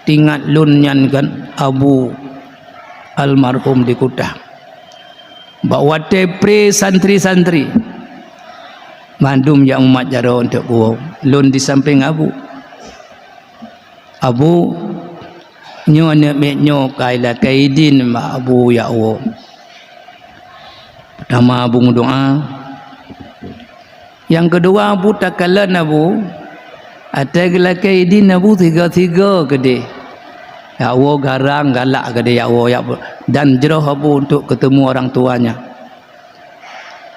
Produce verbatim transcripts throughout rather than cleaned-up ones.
Teuingat lôn nyan kan Abu almarhum di Kuta. Bak watée pré santri-santri, mandum jak mumat jaroe eunteuk kuwoe, lôn di sampéng Abu. "Abu, nyoe aneuëk miet nyoe ka ilakée idin bak Abu jak woe." Peutama Abu meudoá, nyang keudua Abu takalon Abu, watée geulakée idin Abu sigoe-sigoe keudeh. Jak woe garang galak keudeh jak woe jak, dan jroh Abu untuk ketemu orang tuanya.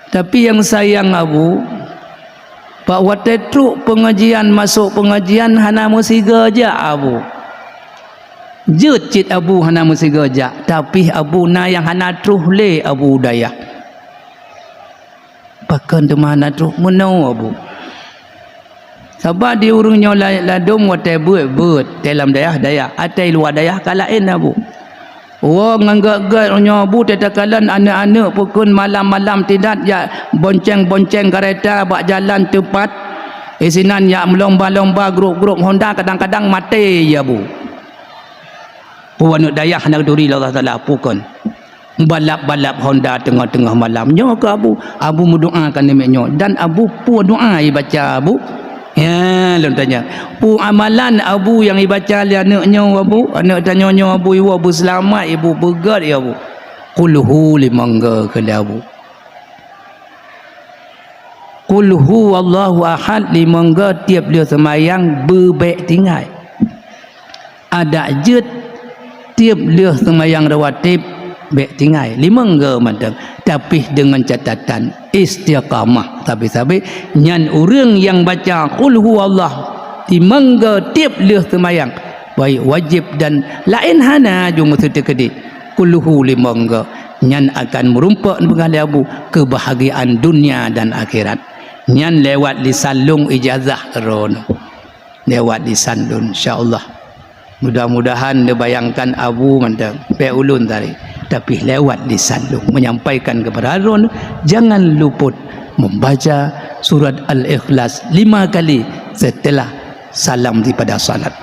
Tapi nyang sayang Abu, bak watée trok peungajian, masôk peungajian hana meusigoe jak Abu. Jeuet cit Abu hana meusigoe jak, tapi Abu na nyang hana troh lé Abu dayah. Pakon teuma hana troh meunoe Abu? Sabab di ureuëng nyoe la-, ladôm watée beuet-beuet, watée lam dayah-dayah, watée luwa dayah ka laén Abu. Woe ngon gét-gét nyoe Abu, teuh takalon aneuëk-aneuëk peukeun malam-malam tidat jak bonceng-bonceng kareta bak jalan teupat. Isinan jak meulomba-lomba grup-grup Honda kadang-kadang maté ya Abu. Peue aneuëk dayah hana geuturi lé Allah Taala pukon. Balap-balap Honda teungoh-teungoh malam. Nyoe keu Abu, Abu meudoá keu aneuëk miet nyoe. Dan Abu peue doá ibaca Abu? Ya, lôn tanya. Peue amalan Abu nyang ibaca lé aneuëk nyoe Abu? Aneuëk tanyoe nyoe Abu iwoe beuseulamat ibu beugét ya Abu. Qul hu limong go keu lé Abu. Qul huwallahu ahad limong go tieb lheueh seumayang beubék tinggai. Adak jeuet tieb lheueh seumayang rawatib bék tinggai limong go mantong, tapi deungon catatan istiqamah sabe-sabe. Nyan ureuëng nyang baca qul huwallah limong go tieb lheueh seumayang, baik wajéb dan laén hana ju meuseuteukeudi. Qul hu limong go, nyan akan meurumpok peugah lé Abu keubahgiaan dunia dan akhirat. Nyan lewat lisan lôn ijazah keudroe nyoe. Lewat lisan lôn, insya Allah. Mudah-mudahan neubayangkan Abu mantong, bék ulôn tari, tapi lewat lisan lôn menyampaikan kepada droeneuh, jangan luput membaca surat Al-Ikhlas lima kali setelah salam daripada salat.